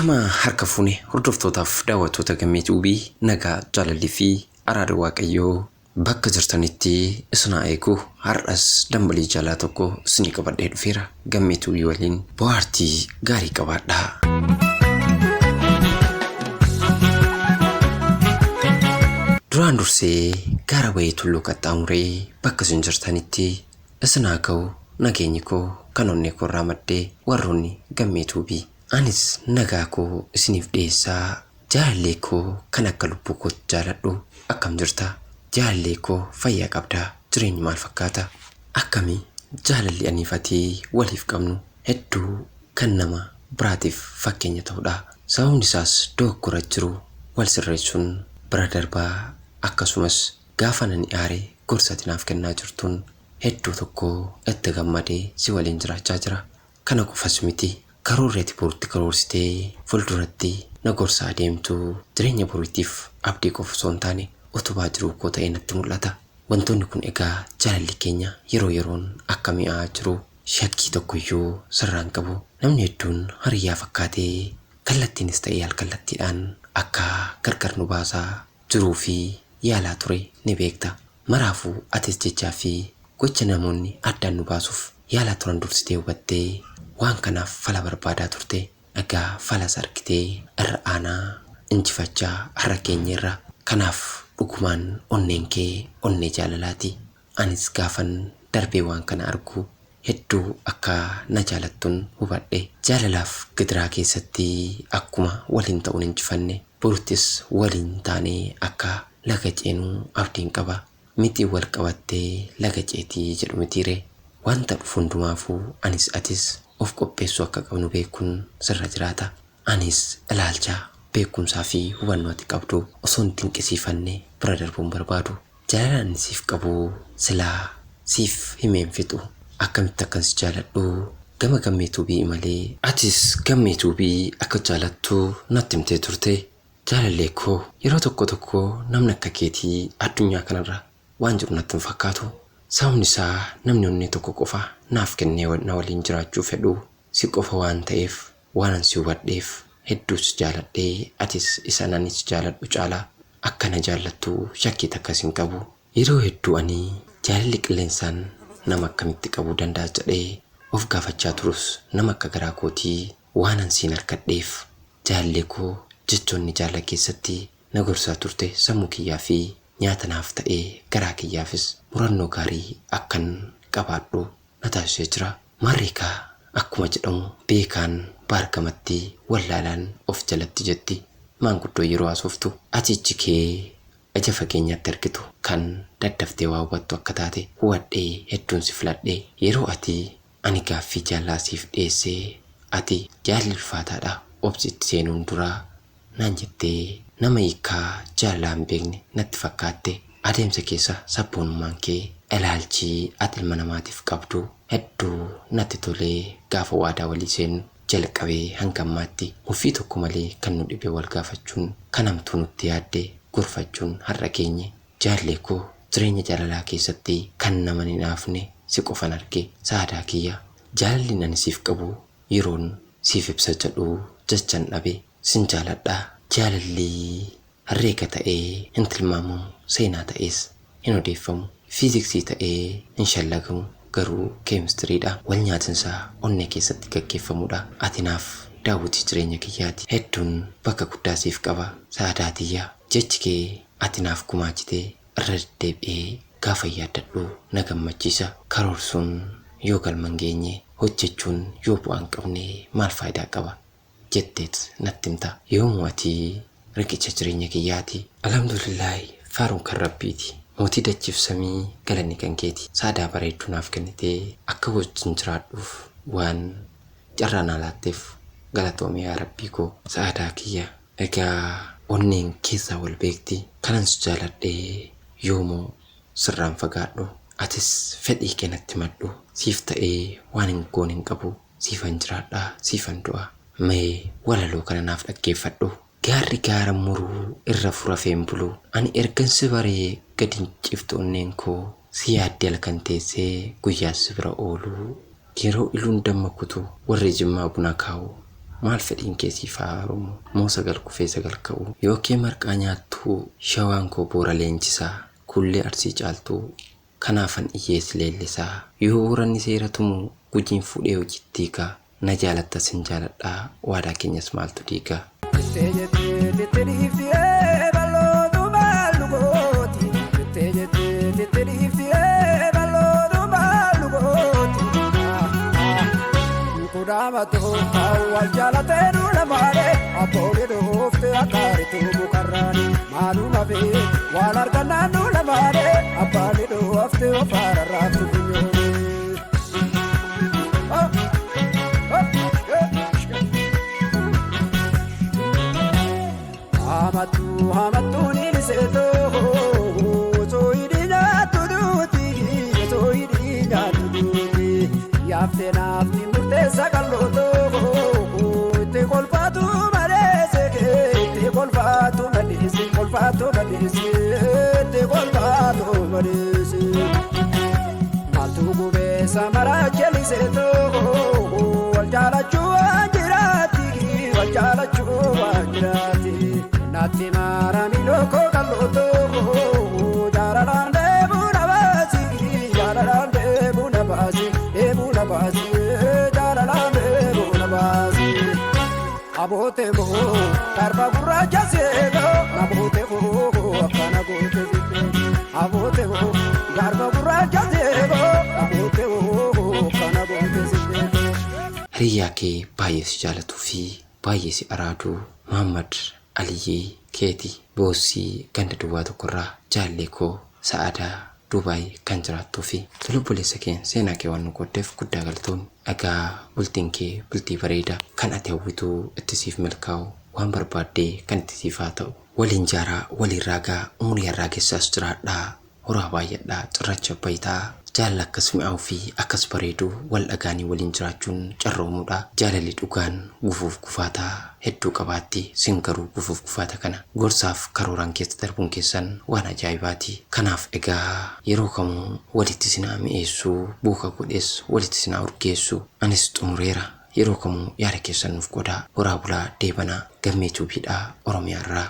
Ashamaa harka fuune hordoftootaaf daawwattoota Gammee Tuubii, nagaa, jaalalli fi araarri Waaqayyoo bakka jirtanitti isin haa eegu. Har'as dambalii jaalaa tokko isinii qabadhee dhufeera. Gammee Tuubii waliin bohaartii gaarii qabaadhaa. Duraan dursee gaara bahee tulluu qaxxaamuree bakka isin jirtanitti isin haa ga'u nageenyi koo kan onnee koo irraa maddee warroonni Gammee Tuubii. Anis nagaa koo isiniif dhiyeessaa jaalallee koo kan akka lubbuu kootti jaaladhu akkam jirta? Jaalallee koo fayyaa qabdaa? Jireenyi maal fakkaata? Akkami jaalalli aniif ati waliif qabnu hedduu kan nama biraatiif fakkeenya ta'udha. Sababni isaas dogoggora jiru wal sirreessuun bira darbaa akkasumas gaafan ani aare gorsa ati naaf kennaa jirtuun hedduu tokko itti gammadee si waliin jiraachaa jira. Kana qofas miti, karoorri ati borutti karoorsitee fulduratti na gorsaa adeemtu jireenya boriitiif abdii qofa osoo hin taane utubaa jiruu koo ta'ee natti mul'ata. Wantoonni kun egaa jaalalli keenya yeroo yeroon akka mi'aa'aa jiru shakkii tokkoyyuu sirraa hin qabu. Namni hedduun hariyyaa fakkaatee kallattiinis ta'ee alkallattiidhaan akka gargar nu baasaa jiruu fi yaalaa ture ni beekta. Maraafuu atis jechaa fi gocha namoonni addaan nu baasuuf yaalaa turan dursitee hubattee waan kanaaf fala barbaadaa turte. Egaa falas argitee irra aanaa injifachaa har'a geenyeerra. Kanaaf dhugumaan onneen kee onnee jaalalaati. Anis gaafan darbee waan kana argu hedduu akka na jaalattun hubadhe. Jaalalaaf gidiraa keessatti akkuma waliin ta'uun injifanne boruttis waliin taanee akka laga ceenu abdiin qaba. Mixiin wal qabattee laga ceeti jedhu mitiiree? Wanta dhufu hundumaafuu anis atis of qopheessuu akka qabnu beekuun sirra jiraata. Anis ilaalcha, beekumsaa fi hubannoo ati qabdu osoo hin dinqisiifanne bira darbuu hin barbaadu. Jaalala ani siif qabu silaa siif himee hin fixu. Akkamitti akkan si jaaladhu gama Gammee Tuubii imalee. Atis Gammee Tuubii akka jaalattu natti himtee turte. Jaalallee koo, yeroo tokko tokko namni akka keetii addunyaa kanarra waan jiru natti hin fakkaatu. Sababni isaa namni onnee tokko qofa naaf kennee na waliin jiraachuu fedhu si qofa waan ta'eef waanan si hubadheef hedduu si jaaladhe atis isan ani si jaaladhu caalaa akka na jaallattu shakkii takkas hin qabu. Yeroo hedduu ani jaalalli qilleensaan nama akkamitti qabuu danda'a jedhee of gaafachaa turus nama akka garaa kootii waanan siin arkadheef jaallee koo jechoonni jaalala keessatti na gorsaa turte sammuu kiyyaa fi nyaata naaf ta'ee garaa kiyyaafis murannoo gaarii akkan qabaadhu na taasisee jira. Maarree kaa akkuma jedhamu beekaan baargamatti wallaalaan of jalatti jetti maanguddoon yeroo haasoftu. Ati ijji kee ija fageenyatti argitu kan daddaftee waa hubattu akka taate hubadhee hedduun si filadhe. Yeroo ati ani gaaffii jaalalaa siif dhiyeesse ati jaalalli ulfaataadha obsi itti seenuun dura naan jettee nama hiikkaa jaalalaa hin beekne natti fakkaatte. Adeemsa keessa sabboonummaan kee, ilaalchi ati ilma namaatiif qabdu hedduu natti tolee gaafa waadaa walii seennu jalqabee hanga ammaatti muffii tokko malee kan nu dhibe wal gaafachuun, kan hamtuu nutti yaadde gorfachuun har'a geenye. Jaallee koo jireenya jaalalaa keessatti kan nama hin hinaafne si qofan arge. Sa'aadaa kiyya, jaalalli ani siif qabu yeroon siif ibsa jedhu jechan dhabe. Sin jaaladha. Jaalalli herreega ta'ee hin tilmaamamu, seenaa ta'ees hin odeeffamu, fiiziksii ta'ee hin shallagamu, garuu keemistiriidha. Walnyaatinsa onnee keessatti gaggeeffamudha. Ati naaf daawwitii jireenya kiyyaati. Hedduun bakka guddaa siif qaba. Sa'aadaa tiyya. Jechi kee ati naaf gumaachite irra deddeebi'ee gaafan yaaddadhu na gammachiisa. Karoorsuun yoo galma hin geenye, hojjechuun yoo bu'aa hin qabne maal faayidaa qaba? jetteet natti himta. Yoomuu ati riqicha jireenya kiyyaati. Alhamdulillaahi faaruun kan Rabbiiti. Mootii dachiif samii galanni kan keeti. Sa'adaa bareedduu naaf kennitee akka wajjin jiraadhuuf waan carraa naa laatteef galatoomi yaa Rabbii koo. Sa'adaa kiyya egaa onneen keessaa wal beekti. Kanan si jaaladhe yoomuu sirraan fagaadhu. Atis fedhii kee natti himadhu. Siif ta'ee waan hin goone hin qabu. Siifan jiraadha, siifan du'a. Mee walaloo kana naaf dhaggeeffadhu. Gaarri gaara muruu irra furafeen bulu. Ani ergan si baree gad hin ciftu onneen koo. Si yaaddee halkan teessee guyyaas si bira ooluu. Yeroo iluun damma kutu warri Jimmaa buna kaa'u. Maal fedhiin kee siif haa haaromu? Moo sagal kufee sagal ka'u? Yoo kee marqaa nyaattuu Shawaan koo boora leenjisaa Kuullee Arsii caaltuu Kanaafan iyyee si leellisaa Yoo Booranni seera tumu Gujiin fuudhee hojiitti hiika Na jaalatta sin jaaladha Waadaa keenyas maaltu diiga? Jettee jettee jettee dhiifti ee bal'ootu maal nu gooti. Jettee jettee jettee dhiifti ee bal'ootu maal nu gooti. Kudhaamatu wal jaalatee duula maalee abboolii dhuufte akkaaritu mukarraani maaluma fi waan argannaan duula maalee abbaanii dhuufte ofaara raaftu funyooni. Hamattuu hamattuu ni liseetoo osoo hidhii nyaattu duuti osoo hidhii nyaattu duuti yaaftee naafti murteessa qal'ootoo itti kolfaatu malee seekee itti kolfaatu malee kolfaatu malee itti kolfaatu malee. Maaltu gubee samara jeliseetoo wal jaalachuu waan jiraati wal jaalachuu waan jiraati. Naatti maarami lookoo qal'ootoo jaalalaan deemuu na baasi jaalalaan deemuu na baasi deemuu na baasi jaalalaan deemuu na baasi. Aboote koo garba gurraacha seekoo aboote koo akkana goote sibbee aboote koo garba gurraacha seekoo aboote koo akkana goote sibbee. Hiriyyaa kee baay'ee si jaalatuu fi baay'ee si araadu Mahaammad Aliyyii Keeti Boossii ganda duwwaa tokkorraa jaallee koo Sa'aadaa Duubaay kan jiraattuu fi tole obboleessa keen seenaa kee waan nu qooddeef guddaa galatoomi. Egaa bultiin kee bultii bareeda kan ati hawwitu itti siif milkaa'u waan barbaaddee kan itti siif haa ta'u. Waliin jaaraa waliin raagaa umurii harraagessaas jiraadhaa Horaa baay'adhaa cirracha bayitaa Jaalala akkas mi'aawu fi akkas bareedu wal dhagaanii waliin jiraachuun carroomuudha. Jaalalli dhugaan gufuuf gufaata hedduu qabaatti. Sin garuu gufuuf gufaata kana gorsaaf karooraan keessa darbuun keessan waan ajaa'ibaati. Kanaaf egaa yeroo kamuu walitti isin haa mi'eessu, buuka godhees walitti isin haa urgeessu. Anis xumureera. Yeroo kamuu yaada keessan nuuf qoodaa. Horaa bulaa deebanaa. Gammee Tube dha Oromiyaa irraa.